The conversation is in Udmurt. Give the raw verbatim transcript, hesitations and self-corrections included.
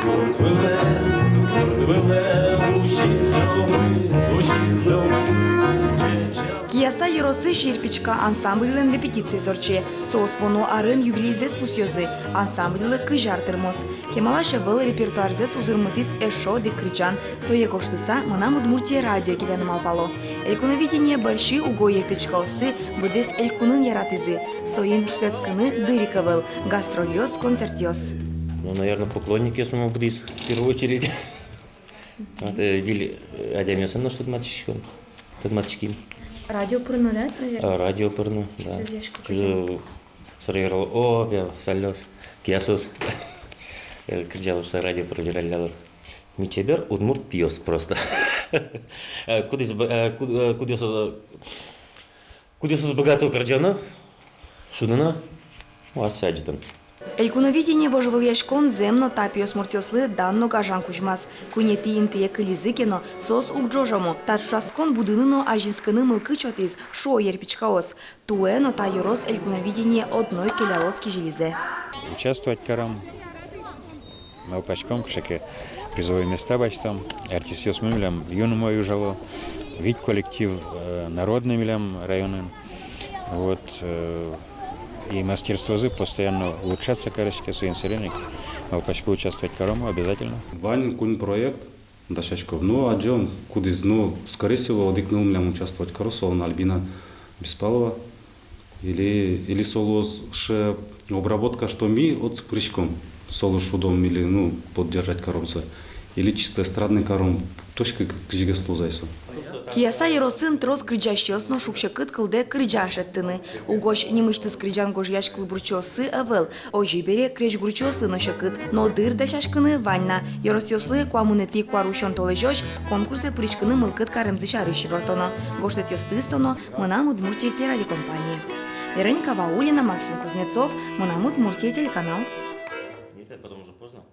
Гурт вылэ, гурт вылэ усиз ӝомы, усиз ӝомы. Кияса ёросысь «Ерпичка» ансамбльлэн репетициез ортче. Соос вуоно арын юбилейзэс пусъёзы, ансамбльлы кызь ар тырмоз. Кемалась ӧвӧл репертуарзэс узырмытӥз эшшо одӥг кырӟан. Сое гожтыса, «Мынам Удмуртие» радио келяны малпало. «Элькуновидение» бӧрсьы уго «Ерпичкаосты» быдэс элькунын яратӥзы. Соин шутэтскыны дыр ик ӧвӧл: гастрольёс, концертъёс. Ну, наверно, поклонникъёс мыным быдэс в первую очередь. Вот, э, выль, э, адямиосын но тодматскиськом, тодматским. Радио пыр но, да, наверно? А, радио пыр но, да. Чузъясько. Чузъясько. Сразу верало: о, пе, солэсь, киясос. Э, кырӟало, со радио пыр вералляло. Ми чебер удмурт пиос просто. Э, кудӥз б-, э, куд-, э, кудъёсыз, э, кудъёсыз быгато кырӟаны, шудыны, ну, ассэ адӟытыны. «Элькуновидение» вожвылъяськон зэм но та пиосмуртъёслы дан но гажан кузьмаз. Куинетӥ интые кылизы ке но, соос уг ӝожомы. Та ӵошатскон будыны но азинскыны мылкыд сётӥз, шуо «Ерпичкаос». Туэ но та ёрос «Элькуновидение» одно ик келялоз кизилизэ. Участвовать каром, малпаськом кыӵе ке призовой места басьтом. Артистъёсмы милям юн умой ужало, вить коллектив, э, народный милям районын. Вот, э, и мастерствозы постоянно улучшаться кариське, соин сэрен ик малпасько, участвовать каром обязательно. Вань куинь проект, дасяськом. Ну, адӟом, кудӥз, ну, скорее всего, одӥг ныл милям участвовать кароз, солэн Альбина Беспалова. Или, или со луоз сыӵе обработка, что ми отчы пыриськом, солы шудом или, ну, поддержать каром сое. Или чисто эстрадный каром, точка к-, кызьы ке луоз ай со. Кияса ёросын трос кырӟасьёс но шуг-секыт кылдэ кырӟан шедьтыны. Угось нимысьтыз кырӟан гожъясь кылбурчиоссы ӧвӧл. Озьы бере крезьгурчиослы но секыт, но дыр дасяськыны вань на. Ёросъёслы куамынэтӥ куарусён толэзёзь конкурсэ пыриськыны мылкыд каремзы сярысь ивортоно. Гожтэтъёсты ыстоно «Мынам Удмуртие» телерадиокомпание. Вероника Ваулина, Максим Кузнецов, «Мынам Удмуртие» телеканал. Нет, потом уже поздно.